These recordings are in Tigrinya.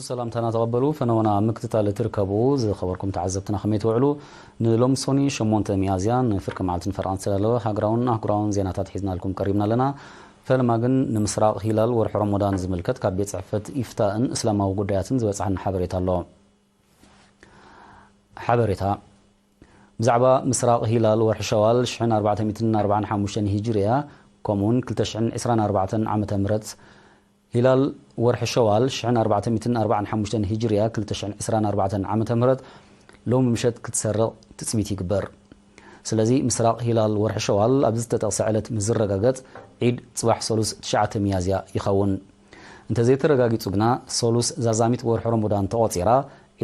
ሰላምታና ተቐበሉ። ፈነወና ምክትታል ትርከቡ ዝኸበርኩም ተዓዘብትና ከመይ ትውዕሉ? ንሎሚ ሶኒ ሸሞንተ ሚያዝያ ንፍርቂ መዓልትን ፈረቓን ዝተዳለወ ሃገራውን ኣህጉራውን ዜናታት ሒዝናልኩም ቀሪብና ኣለና። ፈለማ ግን ንምስራቕ ሂላል ወርሒ ረሞዳን ዝምልከት ካብ ቤት ጽሕፈት ኢፍታእን እስላማዊ ጉዳያትን ዝበጽሓና ሓበሬታ ኣሎ። ሓበሬታ። ብዛዕባ ምስራቕ ሂላል ወርሒ ሸዋል ሽሕን ኣርባዕተ ሚእትን ኣርባዓን ሓሙሽተን ሂጅርያ፣ ከምኡውን ክልተ ሽሕን ዕስራን ኣርባዕተን ዓመተ ምህረት፣ ሂላል ወርሒ ሸዋል ሽሕን ኣርባዕተ ሚእትን ኣርባዓን ሓሙሽተን ሂጅርያ፣ ክልተ ሽሕን ዕስራን ኣርባዕተን ዓመተ ምህረት፣ ሎሚ ምሸት ክትሰርቕ ትጽቢት ይግበር። ስለዚ ምስራቕ ሂላል ወርሒ ሸዋል ኣብዚ ዝተጠቕሰ ዕለት ምስ ዝረጋገጽ፣ ዒድ ጽባሕ ሰሉስ ትሽዓተ ሚያዝያ ይኸውን። እንተዘይተረጋጊጹ ግና፣ ሰሉስ ዛዛሚት ወርሒ ረመዳን ተቖጺራ፣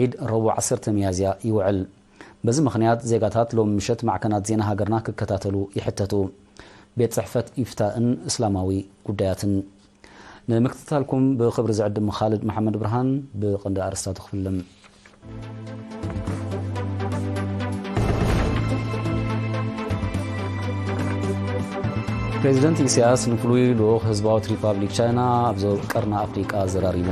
ዒድ ረቡዕ ዓሰርተ ሚያዝያ ይውዕል። በዚ ምኽንያት ዜጋታት ሎሚ ምሸት ማዕከናት ዜና ሃገርና ክከታተሉ ይሕተቱ። ቤት ጽሕፈት ኢፍታእን እስላማዊ ጉዳያትን። ንምክትታልኩም ብኽብሪ ዝዕድም ኻልድ መሓመድ ብርሃን። ብቐንዲ ኣርእስታቱ ክፍልም። ፕሬዚደንት ኢሳያስ ንፍሉይ ልኡኽ ህዝባዊት ሪፓብሊክ ቻይና ኣብ ዞባ ቀርኒ ኣፍሪቃ ኣዘራሪቡ።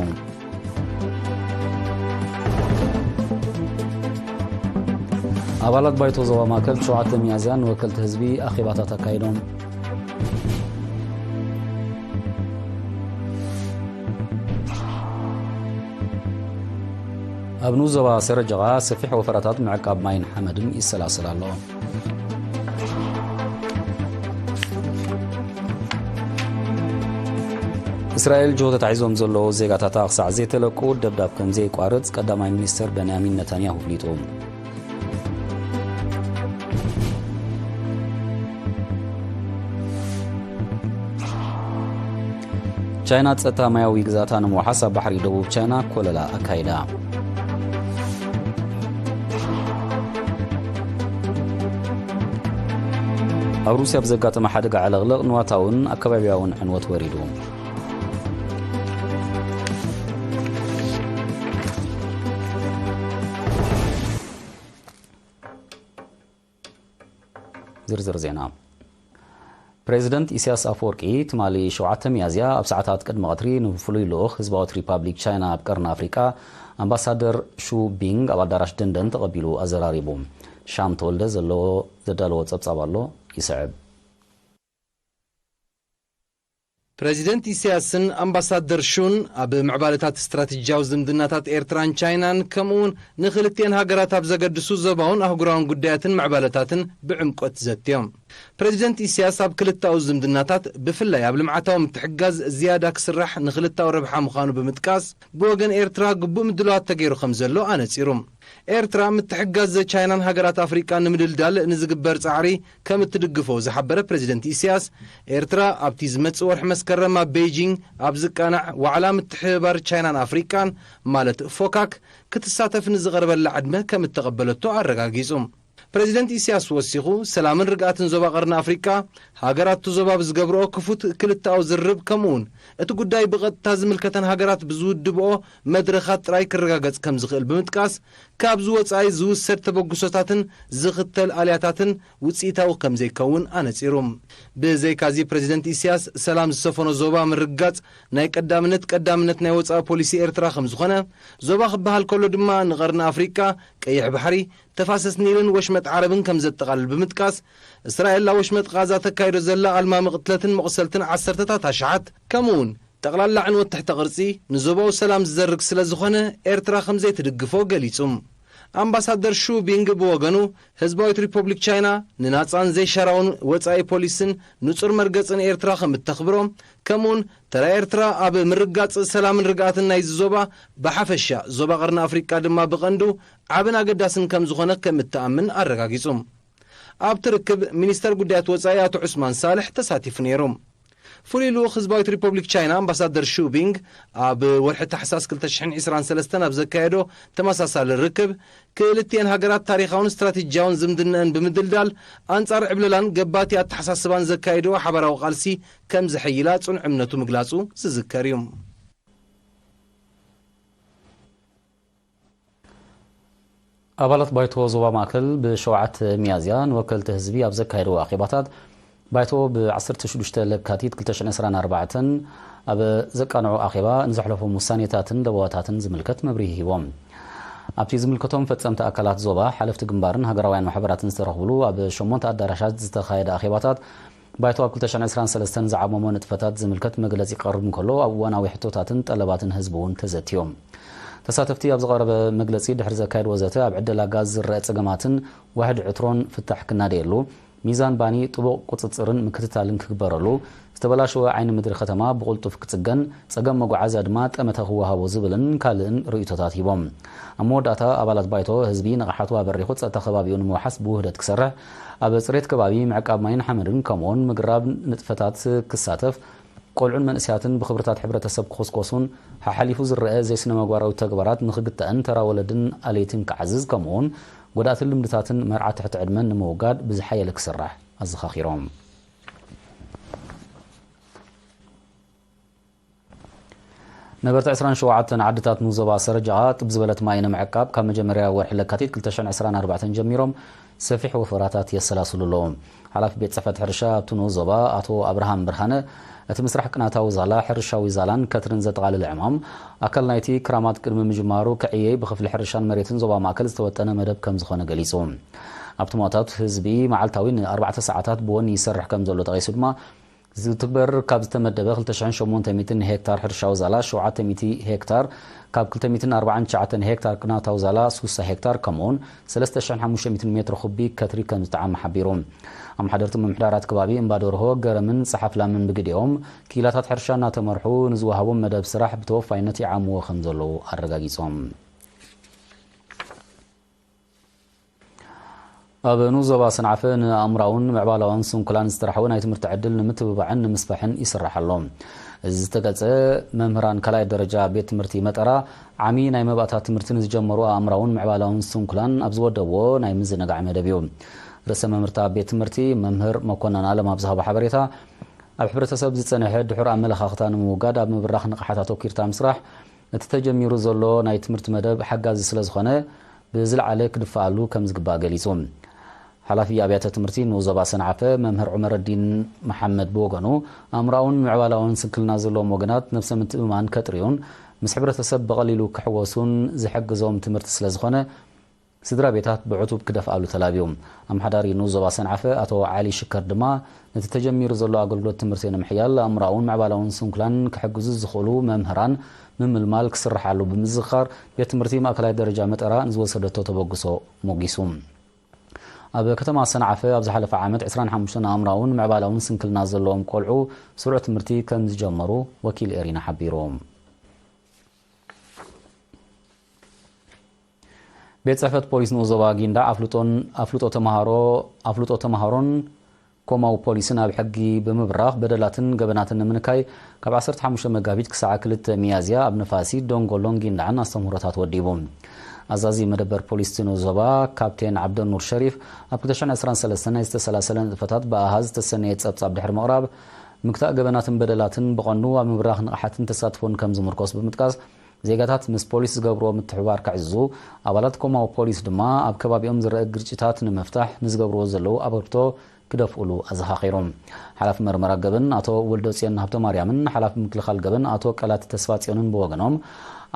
ኣባላት ባይቶ ዞባ ማእከል ሸውዓተ ሚያዝያ ንወከልቲ ህዝቢ ኣኼባታት ኣካይዶም። ኣብ ንኡስ ዞባ ሰረጀቓ ሰፊሕ ወፈራታት ምዕቃብ ማይን ሓመድን ይሰላሰል ኣሎ። እስራኤል ጅሆ ተታሒዞም ዘለዉ ዜጋታታ ክሳዕ ዘይተለቁ ደብዳብ ከም ዘይቋርጽ ቀዳማይ ሚኒስተር በንያሚን ነታንያሁ ኣፍሊጡ። ቻይና ጸጥታ ማያዊ ግዛታ ንምውሓስ ኣብ ባሕሪ ደቡብ ቻይና ኮለላ ኣካይዳ። ኣብ ሩስያ ብዘጋጠመ ሓደጋ ዕልቕልቕ ንዋታውን ኣከባቢያውን ዕንወት ወሪዱ። ዝርዝር ዜና። ፕሬዚደንት ኢሳያስ ኣፈወርቂ ትማሊ ሸውዓተ ሚያዝያ ኣብ ሰዓታት ቅድሚ ቀትሪ ንፍሉይ ልኡኽ ህዝባዊት ሪፓብሊክ ቻይና ኣብ ቀርኒ ኣፍሪቃ ኣምባሳደር ሹ ቢንግ ኣብ ኣዳራሽ ደንደን ተቐቢሉ ኣዘራሪቡ። ሻም ተወልደ ዘለዎ ዘዳለዎ ጸብጻብ ኣሎ፣ ይስዕብ። ፕረዚደንት ኢሳያስን ኣምባሳደር ሹን ኣብ ምዕባለታት ስትራቴጂያዊ ዝምድናታት ኤርትራን ቻይናን፣ ከምኡውን ንኽልቲኤን ሃገራት ኣብ ዘገድሱ ዞባውን ኣህጉራውን ጉዳያትን ምዕባለታትን ብዕምቆት ዘትዮም። ፕረዚደንት ኢሳያስ ኣብ ክልተኣዊ ዝምድናታት፣ ብፍላይ ኣብ ልምዓታዊ ምትሕግጋዝ ዝያዳ ክስራሕ ንኽልተኣዊ ረብሓ ምዃኑ ብምጥቃስ፣ ብወገን ኤርትራ ግቡእ ምድላዋት ተገይሩ ከም ዘሎ ኣነጺሩ። ኤርትራ ምትሕግጋዝ ቻይናን ሃገራት ኣፍሪቃን ንምድልዳል ንዝግበር ጻዕሪ ከም እትድግፎ ዝሓበረ ፕረዚደንት ኢሳያስ፣ ኤርትራ ኣብቲ ዝመጽእ ወርሒ መስከረም ኣብ ቤይጂንግ ኣብ ዝቃናዕ ዋዕላ ምትሕብባር ቻይናን ኣፍሪቃን፣ ማለት ፎካክ፣ ክትሳተፍ ንዝቐረበላ ዕድመ ከም እተቐበለቶ ኣረጋጊጹ። ፕረዚደንት ኢሳያስ ወሲኹ፣ ሰላምን ርግኣትን ዞባ ቀርኒ ኣፍሪቃ፣ ሃገራት እቲ ዞባ ብዝገብርኦ ክፉት ክልተኣዊ ዝርርብ፣ ከምኡውን እቲ ጉዳይ ብቐጥታ ዝምልከተን ሃገራት ብዝውድብኦ መድረኻት ጥራይ ክረጋገጽ ከም ዝኽእል ብምጥቃስ፣ ካብዚ ወጻኢ ዝውሰድ ተበግሶታትን ዝኽተል ኣልያታትን ውጽኢታዊ ከም ዘይከውን ኣነጺሩ። ብዘይካዚ፣ ፕረዚደንት ኢሳያስ፣ ሰላም ዝሰፈኖ ዞባ ምርግጋጽ ናይ ቀዳምነት ቀዳምነት ናይ ወጻኢ ፖሊሲ ኤርትራ ከም ዝኾነ፣ ዞባ ክበሃል ከሎ ድማ ንቐርኒ ኣፍሪቃ፣ ቀይሕ ባሕሪ፣ ተፋሰስ ኒልን ወሽመጥ ዓረብን ከም ዘጠቓልል ብምጥቃስ፣ እስራኤል ኣብ ወሽመጥ ቓዛ ተካይዶ ዘላ ኣልማሚ ቅትለትን መቑሰልትን ዓሰርተታት ኣሽሓት፣ ከምኡውን ጠቕላላ ዕንወት ትሕተ ቅርጺ ንዞባዊ ሰላም ዝዘርግ ስለ ዝኾነ፣ ኤርትራ ከም ዘይትድግፎ ገሊጹ። ኣምባሳደር ሹ ቢንግ ብወገኑ፣ ህዝባዊት ሪፖብሊክ ቻይና ንናጻን ዘይሻራውን ወጻኢ ፖሊስን ንጹር መርገጽን ኤርትራ ከም እተኽብሮ፣ ከምኡውን ተራ ኤርትራ ኣብ ምርጋጽ ሰላምን ርግኣትን ናይዚ ዞባ ብሓፈሻ፣ ዞባ ቀርኒ ኣፍሪቃ ድማ ብቐንዱ ዓብን ኣገዳስን ከም ዝኾነ ከም እትኣምን ኣረጋጊጹ። ኣብቲ ርክብ፣ ሚኒስተር ጉዳያት ወጻኢ ኣቶ ዑስማን ሳልሕ ተሳቲፉ ነይሩ። ፍሉይ ልኡኽ ህዝባዊት ሪፖብሊክ ቻይና ኣምባሳደር ሹ ቢንግ፣ ኣብ ወርሒ ታሕሳስ ክልተ ሽሕን ዕስራን ሰለስተን ኣብ ዘካየዶ ተመሳሳሊ ርክብ፣ ክልቲኤን ሃገራት ታሪኻውን ስትራቴጂያውን ዝምድነአን ብምድልዳል፣ ኣንጻር ዕብለላን ገባቲ ኣተሓሳስባን ዘካየድኦ ሓባራዊ ቃልሲ ከም ዘሐይላ ጽኑዕ እምነቱ ምግላጹ ዝዝከር እዩ። ኣባላት ባይቶ ዞባ ማእከል ብሸውዓተ ሚያዝያ ንወከልቲ ህዝቢ ኣብ ዘካየድዎ ኣኼባታት፣ ባይቶ ብ ዓሰርተ ሽዱሽተ ለካቲት ክልተ ሽሕን ዕስራን ኣርባዕተን ኣብ ዘቃንዑ ኣኼባ ንዘሕለፎም ውሳኔታትን ለበዋታትን ዝምልከት መብርሂ ሂቦም። ኣብቲ ዝምልከቶም ፈጸምቲ ኣካላት ዞባ፣ ሓለፍቲ ግንባርን ሃገራውያን ማሕበራትን ዝተረኽብሉ ኣብ ሸሞንተ ኣዳራሻት ዝተኻየደ ኣኼባታት፣ ባይቶ ኣብ ክልተ ሽሕን ዕስራን ሰለስተን ዝዓመሞ ንጥፈታት ዝምልከት መግለጺ ክቐርብ እንከሎ፣ ኣብ እዋናዊ ሕቶታትን ጠለባትን ህዝቢ እውን ተዘትዮም። ተሳተፍቲ ኣብ ዝቐረበ መግለጺ፣ ድሕሪ ዘካየድዎ ዘተ፣ ኣብ ዕደላ ጋዝ ዝረአ ጸገማትን ዋሕዲ ዕትሮን ፍታሕ ክናደየሉ፣ ሚዛን ባኒ ጥቡቕ ቁጽጽርን ምክትታልን ክግበረሉ፣ ዝተበላሸወ ዓይኒ ምድሪ ከተማ ብቕልጡፍ ክጽገን፣ ጸገም መጓዓዝያ ድማ ጠመተ ክወሃቦ ዝብልን ካልእን ርእይቶታት ሂቦም። ኣብ መወዳእታ፣ ኣባላት ባይቶ፣ ህዝቢ ንቕሓቱ ኣበሪኹ ጸጥታ ከባቢኡ ንምውሓስ ብውህደት ክሰርሕ፣ ኣብ ጽሬት ከባቢ፣ ምዕቃብ ማይን ሓመድን፣ ከምኡውን ምግራብ ንጥፈታት ክሳተፍ፣ ቆልዑን መንእሰያትን ብኽብርታት ሕብረተሰብ ክኹስኮሱን፣ ሓሓሊፉ ዝረአ ዘይስነ-ምግባራዊ ተግባራት ንኽግታእን ተራ ወለድን ኣለይትን ክዓዝዝ፣ ከምኡውን ጎዳእቲ ልምድታትን መርዓ ትሕቲ ዕድመን ንምውጋድ ብዝሓየለ ክስራሕ ኣዘኻኺሮም። ነበርቲ ዕስራን ሸውዓተን ዓድታት ንዞባ ሰረጃ ጥብ ዝበለት ማይ ንምዕቃብ ካብ መጀመርያ ወርሒ ለካቲት ክልተ ሽሕን ዕስራን ኣርባዕተን ጀሚሮም ሰፊሕ ወፈራታት የሰላስሉ ኣለዉ። ሓላፊ ቤት ጽሕፈት ሕርሻ ኣብቲ ንኡስ ዞባ ኣቶ ኣብርሃም ብርሃነ፣ እቲ ምስራሕ ቅናታዊ ዛላ፣ ሕርሻዊ ዛላን ከትርን ዘጠቓለለ ዕማም፣ ኣካል ናይቲ ክራማት ቅድሚ ምጅማሩ ክዕየይ ብክፍሊ ሕርሻን መሬትን ዞባ ማእከል ዝተወጠነ መደብ ከም ዝኾነ ገሊጹ። ኣብቲ ማእታት ህዝቢ መዓልታዊ ንኣርባዕተ ሰዓታት ብወኒ ይሰርሕ ከም ዘሎ ጠቒሱ ድማ፣ ዝትግበር ካብ ዝተመደበ ክልተ ሽሕን ሸሞንተ ሚእትን ሄክታር ሕርሻዊ ዛላ፣ ሸውዓተ ሚእቲ ሄክታር ካብ ክልተ ሚእትን ኣርባዓን ትሽዓተን ሄክታር ቅናታዊ ዛላ፣ ስሳ ሄክታር ከምኡውን ሰለስተ ሽሕን ሓሙሽተ ሚእትን ሜትሮ ኩቢክ ከትሪ ከም ዝጠዓመ ሓቢሩ። ኣመሓደርቲ ምምሕዳራት ከባቢ እምባደርሆ፣ ገረምን ጸሓፍላምን ብግዲኦም፣ ክኢላታት ሕርሻ እናተመርሑ ንዝወሃቦም መደብ ስራሕ ብተወፋይነት ይዓምዎ ከም ዘለዉ ኣረጋጊጾም። ኣብ ንኡስ ዞባ ሰንዓፈ ንኣእምራውን ምዕባላውን ስንኩላን ዝተራሕወ ናይ ትምህርቲ ዕድል ንምትብባዕን ንምስፋሕን ይስራሕ ኣሎ። እዚ ዝተገልጸ፣ መምህራን ካልኣይ ደረጃ ቤት ትምህርቲ መጠራ ዓሚ ናይ መባእታ ትምህርቲ ንዝጀመሩ ኣእምራውን ምዕባላውን ስንኩላን ኣብ ዝወደብዎ ናይ ምዝንጋዕ መደብ እዩ። ርእሰ መምህርታ ቤት ትምህርቲ መምህር መኮነን ኣለም ኣብ ዝሃቦ ሓበሬታ፣ ኣብ ሕብረተሰብ ዝጸንሐ ድሑር ኣመለኻኽታ ንምውጋድ ኣብ ምብራኽ ንቕሓት ኣተኲርካ ምስራሕ፣ እቲ ተጀሚሩ ዘሎ ናይ ትምህርቲ መደብ ሓጋዚ ስለ ዝኾነ፣ ብዝለዓለ ክድፈኣሉ ከም ዝግባእ ገሊጹ። ሓላፊ ኣብያተ ትምህርቲ ንኡስ ዞባ ሰንዓፈ መምህር ዑመረዲን መሓመድ ብወገኑ፣ ኣእምሮኣውን ምዕባላውን ስንክልና ዘለዎም ወገናት ነብሰ ምትእምማን ከጥርዩን ምስ ሕብረተሰብ ብቐሊሉ ክሕወሱን ዝሕግዞም ትምህርቲ ስለ ዝኾነ፣ ስድራ ቤታት ብዕቱብ ክደፍኣሉ ተላብዩ። ኣመሓዳሪ ንኡስ ዞባ ሰንዓፈ ኣቶ ዓሊ ሽከር ድማ፣ ነቲ ተጀሚሩ ዘሎ ኣገልግሎት ትምህርቲ ንምሕያል ኣእምሮኣውን ምዕባላውን ስንኩላን ክሕግዙ ዝኽእሉ መምህራን ምምልማል ክስርሓሉ ብምዝኽኻር፣ ቤት ትምህርቲ ማእከላይ ደረጃ መጠራ ንዝወሰደቶ ተበግሶ ሞጊሱ። ኣብ ከተማ ሰንዓፈ ኣብ ዝሓለፈ ዓመት ዕስራን ሓሙሽተን ኣእምሮኣውን ምዕባላውን ስንክልና ዘለዎም ቆልዑ ስሩዕ ትምህርቲ ከም ዝጀመሩ ወኪል ኤሪና ሓቢሩ። ቤት ጽሕፈት ፖሊስ ንኡስ ዞባ ጊንዳዕ ኣፍልጦን፣ ኣፍልጦ ተመሃሮ፣ ኣፍልጦ ተመሃሮን ኮማዊ ፖሊስን ኣብ ሕጊ ብምብራኽ በደላትን ገበናትን ንምንካይ ካብ ዓሰርተ ሓሙሽተ መጋቢት ክሳዕ ክልተ ሚያዝያ ኣብ ነፋሲት፣ ደንጎሎን ጊንዳዕን ኣስተምህሮታት ወዲቡ። ኣዛዚ መደበር ፖሊስ እቲ ንኡስ ዞባ ካፕቴን ዓብደኑር ሸሪፍ ኣብ ክልተ ሽሕን ዕስራን ሰለስተን ናይ ዝተሰላሰለ ንጥፈታት ብኣሃዝ ዝተሰነየ ጸብጻብ ድሕሪ ምቕራብ፣ ምግታእ ገበናትን በደላትን ብቐንዱ ኣብ ምብራኽ ንቕሓትን ተሳትፎን ከም ዝምርኮስ ብምጥቃስ፣ ዜጋታት ምስ ፖሊስ ዝገብርዎ ምትሕብባር ከዕዝዙ፣ ኣባላት ኮማዊ ፖሊስ ድማ ኣብ ከባቢኦም ዝረአ ግርጭታት ንምፍታሕ ንዝገብርዎ ዘለዉ ኣበርክቶ ክደፍኡሉ ኣዘኻኺሮም። ሓላፊ መርመራ ገበን ኣቶ ወልደጽዮን ሃብተማርያምን ሓላፊ ምክልኻል ገበን ኣቶ ቀላት ተስፋጽዮንን ብወገኖም፣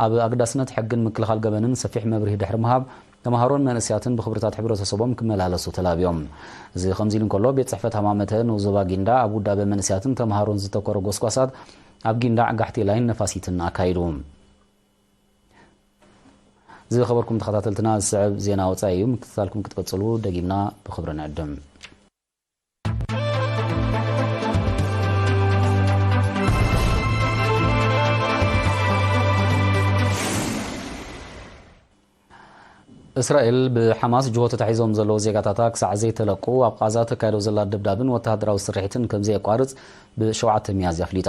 ኣብ ኣገዳስነት ሕግን ምክልኻል ገበንን ሰፊሕ መብርሂ ድሕሪ ምሃብ፣ ተምሃሮን መንእሰያትን ብኽብርታት ሕብረተሰቦም ክመላለሱ ተላብዮም። እዚ ከምዚ ኢሉ እንከሎ፣ ቤት ጽሕፈት ሃማመተ ንኡስ ዞባ ጊንዳዕ ኣብ ውዳበ መንእሰያትን ተምሃሮን ዝተኮረ ጎስጓሳት ኣብ ጊንዳዕ፣ ጋሕቴላይን ነፋሲትን ኣካይዱ። ዝኸበርኩም ተኸታተልትና፣ ዝስዕብ ዜና ወጻኢ እዩ። ምክትታልኩም ክትቅጽሉ ደጊምና ብኽብሪ ንዕድም። እስራኤል ብሓማስ ጅሆ ተታሒዞም ዘለዉ ዜጋታታ ክሳዕ ዘይተለቁ ኣብ ቓዛ ተካይዶ ዘላ ደብዳብን ወተሃደራዊ ስርሒትን ከም ዘየቋርጽ ብሸውዓተ ሚያዝያ ኣፍሊጣ።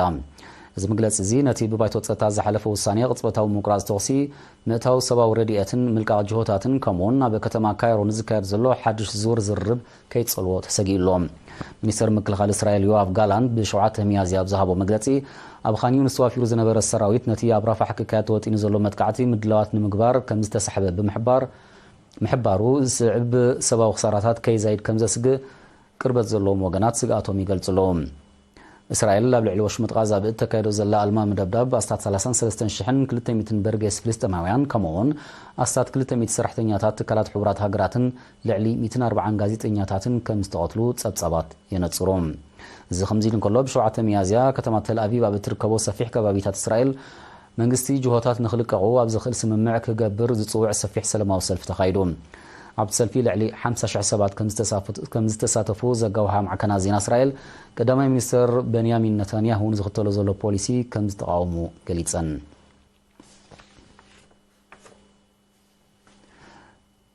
እዚ መግለጺ እዚ ነቲ ብባይቶ ጸጥታ ዝሓለፈ ውሳኔ ቅጽበታዊ ምቁራጽ ተኹሲ፣ ምእታው ሰብኣዊ ረድኤትን ምልቃቕ ጅሆታትን ከምኡውን ኣብ ከተማ ካይሮ ንዝካየድ ዘሎ ሓድሽ ዙር ዝርርብ ከይጸልዎ ተሰጊኡ ኣሎ። ሚኒስተር ምክልኻል እስራኤል ዮኣቭ ጋላንት ብሸውዓተ ሚያዝያ ኣብ ዝሃቦ መግለጺ፣ ኣብ ኻን ዩኒስ ተዋፊሩ ዝነበረ ሰራዊት ነቲ ኣብ ራፋሕ ክካየድ ተወጢኑ ዘሎ መጥቃዕቲ ምድላዋት ንምግባር ከም ዝተሳሕበ ብምሕባር፣ ምሕባሩ፣ ዝስዕብ ሰብኣዊ ክሳራታት ከይዛይድ ከም ዘስግእ ቅርበት ዘለዎም ወገናት ስግኣቶም ይገልጹ ኣለዉ። እስራኤል ኣብ ልዕሊ ወሽመጥ ቓዛ ብእተካየዶ ዘላ ኣልማሚ ደብዳብ ኣስታት ሰላሳን ሰለስተን ሽሕን ክልተ ሚእትን በርጌስ ፍልስጤማውያን፣ ከምኡ'ውን ኣስታት ክልተ ሚእቲ ሰራሕተኛታት ትካላት ሕቡራት ሃገራትን ልዕሊ ሚእትን ኣርባዓን ጋዜጠኛታትን ከም ዝተቐትሉ ጸብጻባት የነጽሩ። እዚ ከምዚ ኢሉ እንከሎ፣ ብሸውዓተ ሚያዝያ ከተማ ተል ኣቪቭ ኣብ እትርከቦ ሰፊሕ ከባቢታት እስራኤል መንግስቲ ጅሆታት ንኽልቀቑ ኣብ ዝኽእል ስምምዕ ክገብር ዝጽውዕ ሰፊሕ ሰለማዊ ሰልፊ ተኻይዱ። ኣብቲ ሰልፊ ልዕሊ ሓምሳ ሽሕ ሰባት ከም ዝተሳፉ-፣ ከም ዝተሳተፉ ዘጋውሓ ማዕከናት ዜና እስራኤል፣ ቀዳማይ ሚኒስተር በንያሚን ነታንያሁ ንዝኽተሎ ዘሎ ፖሊሲ ከም ዝተቓወሙ ገሊጸን።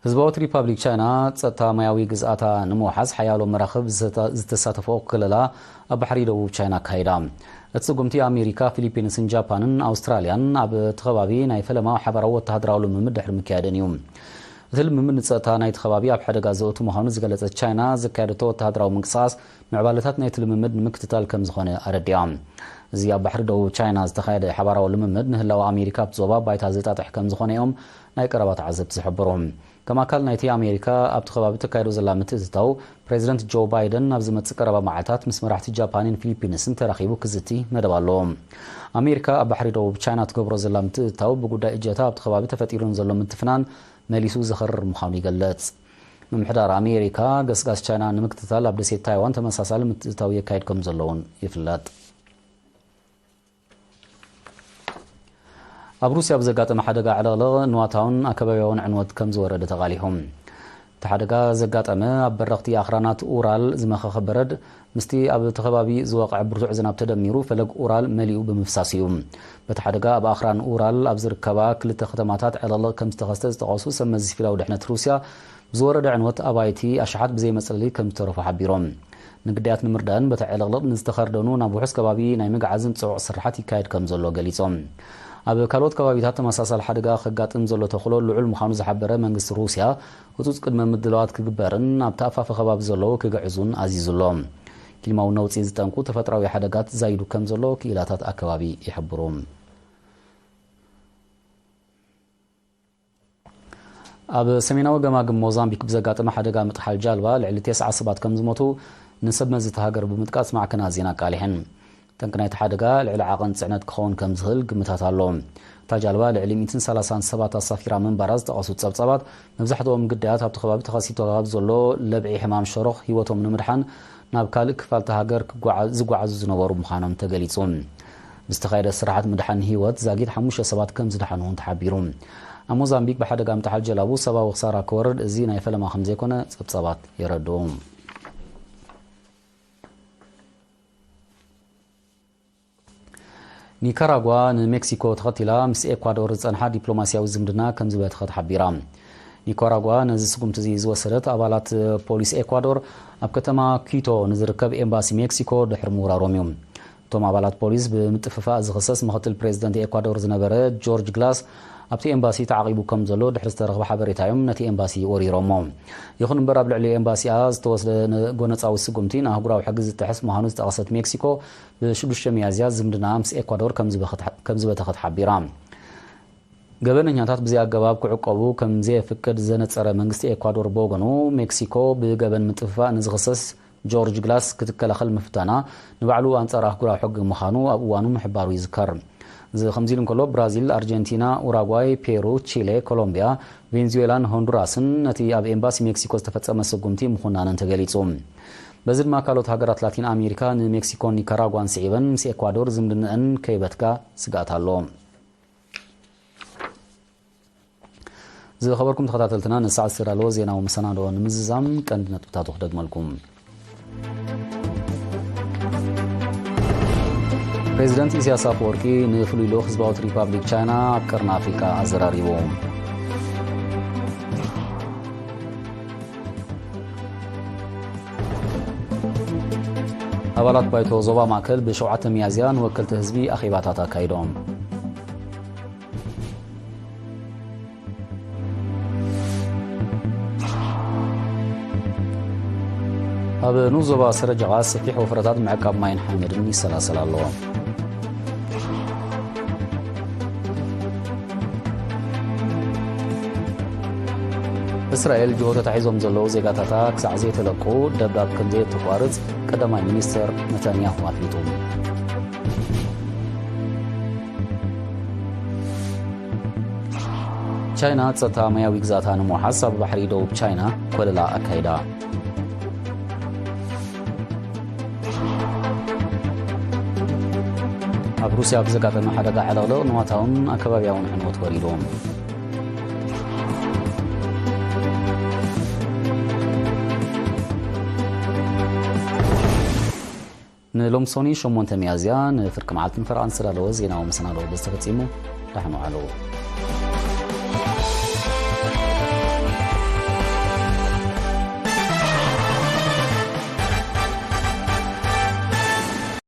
ህዝባዊት ሪፓብሊክ ቻይና ጸጥታ ማያዊ ግዝኣታ ንምውሓስ ሓያሎ መራኽብ ዝተታ-፣ ዝተሳተፈኦ ክለላ ኣብ ባሕሪ ደቡብ ቻይና ኣካይዳ። እቲ ስጉምቲ ኣሜሪካ፣ ፊሊፒንስን ጃፓንን ኣውስትራልያን ኣብ እቲ ከባቢ ናይ ፈለማ ሓባራዊ ወተሃደራዊ ልምምድ ድሕሪ ምክያደን እዩ። እቲ ልምምድ ንጸጥታ ናይቲ ከባቢ ኣብ ሓደጋ ዘእቱ ምዃኑ ዝገለጸት ቻይና፣ ዘካየደቶ ወተሃደራዊ ምንቅስቓስ ምዕባለታት ናይቲ ልምምድ ንምክትታል ከም ዝኾነ ኣረዲኣ። እዚ ኣብ ባሕሪ ደቡብ ቻይና ዝተኻየደ ሓባራዊ ልምምድ ንህላወ ኣሜሪካ ኣብቲ ዞባ ባይታ ዘጣጥሕ ከም ዝኾነ እዮም ናይ ቀረባ ተዓዘብቲ ዝሕብሩ። ከም ኣካል ናይቲ ኣሜሪካ ኣብቲ ከባቢ ተካይዶ ዘላ ምትእትታው፣ ፕሬዚደንት ጆ ባይደን ኣብ ዝመጽእ ቀረባ መዓልታት ምስ መራሕቲ ጃፓንን ፊሊፒንስን ተራኺቡ ክዝቲ መደብ ኣለዎ። ኣሜሪካ ኣብ ባሕሪ ደቡብ ቻይና ትገብሮ ዘላ ምትእትታው ብጉዳይ እጀታ ኣብቲ ከባቢ ተፈጢሩ ንዘሎ ምትፍናን መሊሱ ዘኸርር ምዃኑ ይገልጽ። ምምሕዳር ኣሜሪካ ገስጋስ ቻይና ንምክትታል ኣብ ደሴት ታይዋን ተመሳሳሊ ምትእትታው የካይድ ከም ዘሎ እውን ይፍለጥ። ኣብ ሩስያ ብዘጋጠመ ሓደጋ ዕልቕልቕ ንዋታውን ኣከባቢያውን ዕንወት ከም ዝወረደ ተቓሊሑ። እቲ ሓደጋ ዘጋጠመ ኣብ በረኽቲ ኣኽራናት ኡራል ዝመኸኸ በረድ ምስቲ ኣብቲ ከባቢ ዝወቕዐ ብርቱዕ ዝናብ ተደሚሩ ፈለግ ኡራል መሊኡ ብምፍሳስ እዩ። በቲ ሓደጋ ኣብ ኣኽራን ኡራል ኣብ ዝርከባ ክልተ ከተማታት ዕልቕልቕ ከም ዝተኸስተ ዝጠቐሱ ሰብ መዚ ሲቪላዊ ድሕነት ሩስያ፣ ብዝወረደ ዕንወት ኣባይቲ ኣሽሓት ብዘይ መጽለሊ ከም ዝተረፉ ሓቢሮም። ንግዳያት ንምርዳእን በቲ ዕልቕልቕ ንዝተኸርደኑ ናብ ውሑስ ከባቢ ናይ ምግዓዝን ጽዑቕ ስርሓት ይካየድ ከም ዘሎ ገሊጾም። ኣብ ካልኦት ከባቢታት ተመሳሳሊ ሓደጋ ከጋጥም ዘሎ ተኽእሎ ልዑል ምዃኑ ዝሓበረ መንግስቲ ሩስያ፣ ህጹጽ ቅድመ ምድላዋት ክግበርን ኣብቲ ኣፋፈ ከባቢ ዘለዉ ክግዕዙን ኣዚዙ ኣሎ። ክሊማዊ ነውጺ ዝጠንቁ ተፈጥራዊ ሓደጋት ዛይዱ ከም ዘሎ ክኢላታት ኣከባቢ ይሕብሩ። ኣብ ሰሜናዊ ገማግም ሞዛምቢክ ብዘጋጠመ ሓደጋ ምጥሓል ጃልባ ልዕሊ ተስዓ ሰባት ከም ዝሞቱ ንሰብ መዚ እታ ሃገር ብምጥቃስ ማዕከናት ዜና ኣቃሊሐን። ጠንቂ ናይቲ ሓደጋ ልዕሊ ዓቐን ጽዕነት ክኸውን ከም ዝኽእል ግምታት ኣሎ። እታ ጃልባ ልዕሊ ሚእትን ሰላሳን ሰባት ኣሳፊራ ምንባራ ዝጠቐሱ ጸብጻባት፣ መብዛሕትኦም ግዳያት ኣብቲ ከባቢ ተኸሲቱ ካብ ዘሎ ለብዒ ሕማም ሸሮኽ ህይወቶም ንምድሓን ናብ ካልእ ክፋል እታ ሃገር ክጓዓ-፣ ዝጓዓዙ ዝነበሩ ምዃኖም ተገሊጹ። ብዝተኻየደ ስራሓት ምድሓን ህይወት ዛጊት ሓሙሽተ ሰባት ከም ዝደሓኑ እውን ተሓቢሩ። ኣብ ሞዛምቢክ ብሓደጋ ምጥሓል ጀላቡ ሰብኣዊ ክሳራ ክወርድ እዚ ናይ ፈለማ ከም ዘይኮነ ጸብጻባት የረድኡ። ኒካራጓ ንሜክሲኮ ተኸቲላ ምስ ኤኳዶር ዝጸንሓ ዲፕሎማስያዊ ዝምድና ከም ዝበተኸት ሓቢራ። ኒካራጓ ነዚ ስጉምቲ እዚ ዝወሰደት ኣባላት ፖሊስ ኤኳዶር ኣብ ከተማ ኪቶ ንዝርከብ ኤምባሲ ሜክሲኮ ድሕሪ ምውራሮም እዩ። እቶም ኣባላት ፖሊስ ብምጥፍፋእ ዝኽሰስ ምኽትል ፕሬዚደንት ኤኳዶር ዝነበረ ጆርጅ ግላስ ኣብቲ ኤምባሲ ተዓቒቡ ከም ዘሎ ድሕሪ ዝተረኽበ ሓበሬታ እዮም ነቲ ኤምባሲ ወሪሮሞ። ይኹን እምበር ኣብ ልዕሊ ኤምባሲኣ ዝተወስደ ነ-፣ ጎነጻዊ ስጉምቲ ንኣህጉራዊ ሕጊ ዝጥሕስ ምዃኑ ዝጠቐሰት ሜክሲኮ ብሽዱሽተ ሚያዝያ ዝምድና ምስ ኤኳዶር ከም ዝበኸት-፣ ከም ዝበተኸት ሓቢራ። ገበነኛታት ብዘይ ኣገባብ ክዕቆቡ ከም ዘየፍቅድ ዘነጸረ መንግስቲ ኤኳዶር ብወገኑ፣ ሜክሲኮ ብገበን ምጥፍፋእ ንዝኽሰስ ጆርጅ ግላስ ክትከላኸል ምፍታና ንባዕሉ ኣንጻር ኣህጉራዊ ሕጊ ምዃኑ ኣብ እዋኑ ምሕባሩ ይዝከር። እዚ ከምዚ ኢሉ እንከሎ፣ ብራዚል፣ ኣርጀንቲና፣ ኡራጓይ፣ ፔሩ፣ ቺሌ፣ ኮሎምቢያ፣ ቬንዙዌላን ሆንዱራስን ነቲ ኣብ ኤምባሲ ሜክሲኮ ዝተፈጸመ ስጉምቲ ምኹናነን ተገሊጹ። በዚ ድማ ካልኦት ሃገራት ላቲን ኣሜሪካ ንሜክሲኮን ኒካራጓን ስዒበን ምስ ኤኳዶር ዝምድነአን ከይበትካ ስግኣት ኣሎ። ዝኸበርኩም ተኸታተልትና፣ ንሰዓት ዝተዳለወ ዜናዊ መሰናድኦ ንምዝዛም ቀንዲ ነጥብታቱ ክደግመልኩም። ፕሬዚደንት ኢሳያስ ኣፈወርቂ ንፍሉይ ልኡኽ ህዝባዊት ሪፓብሊክ ቻይና ኣብ ቀርኒ ኣፍሪቃ ኣዘራሪቡ። ኣባላት ባይቶ ዞባ ማእከል ብሸውዓተ ሚያዝያ ንወከልቲ ህዝቢ ኣኼባታት ኣካይዶም። ኣብ ንኡስ ዞባ ሰረጀቓ ሰፊሕ ወፍረታት ምዕቃብ ማይን ሓመድን ይሰላሰል ኣሎ። እስራኤል ጅሆ ተታሒዞም ዘለዉ ዜጋታታ ክሳዕ ዘይተለቁ ደብዳብ ከም ዘየተቋርጽ ቀዳማይ ሚኒስትር ነታንያሁ ኣፍሊጡ። ቻይና ጸጥታ ማያዊ ግዛታ ንምውሓስ ኣብ ባሕሪ ደቡብ ቻይና ኮለላ ኣካይዳ። ኣብ ሩስያ ብዘጋጠመ ሓደጋ ዕልቕልቕ ንዋታውን ኣከባቢያውን ዕንወት ወሪዱ። ንሎምሶኒ ሸሞንተ ሚያዝያ ንፍርቂ መዓልትን ፈረቓን ዝተዳለወ ዜናዊ መሰናዶ በዚ ተፈጺሙ። ደሓን ዋዕሉ።